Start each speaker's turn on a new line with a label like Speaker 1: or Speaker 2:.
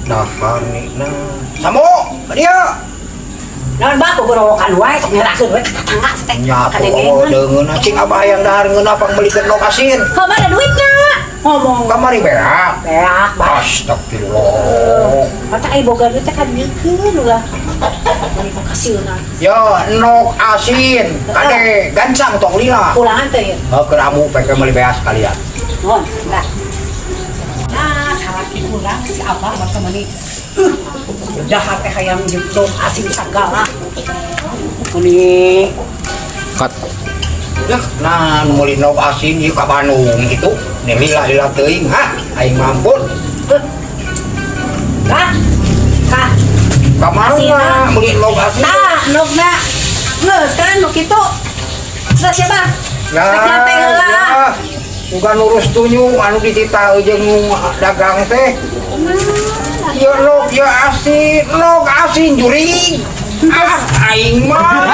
Speaker 1: Dahar nih nah. Samo, ka dieu.
Speaker 2: Naon, Bah, boborowokan wae, sok nyerakeun we ka tetangga teh.
Speaker 1: Nya atuh deungeun cing abah yang dahar ngeunah pang meulikeun endog asin.
Speaker 2: Mana duitnya? Ngomong.
Speaker 1: Kamari beak.
Speaker 2: Beak, Bah.
Speaker 1: Astagfirullah.
Speaker 2: Mata ai boga duit teh kan dikeun ulah. Mani kasieuna.
Speaker 1: Yo, endog asin. Kade gancang, tong lila.
Speaker 2: Pulangan teh ya.
Speaker 1: Oh, keur amu peke meuli beas kalian.
Speaker 2: Nuhun, nah. Nah, salaki kurang si Abah mah mani. Dahar teh hayang jeung asin sagala. Mani
Speaker 1: Cut. Ya, nah, nu meuli endog asin ieu ka Bandung gitu. Nih lila-lila teuing, hah? Aing mampun.
Speaker 2: Kah? Kah?
Speaker 1: Ka mana
Speaker 2: Asinna.
Speaker 1: Meuli endog asin?
Speaker 2: Tah, endogna. Geus kan nu kitu. Geus ya, Bah.
Speaker 1: Ya,
Speaker 2: Rek nyampe heula.
Speaker 1: Ya. Bukan urus tunjung anu dititah jeung nu dagang teh. Ieu endog, ieu asin, endog asin jurig. Ah, aing mah.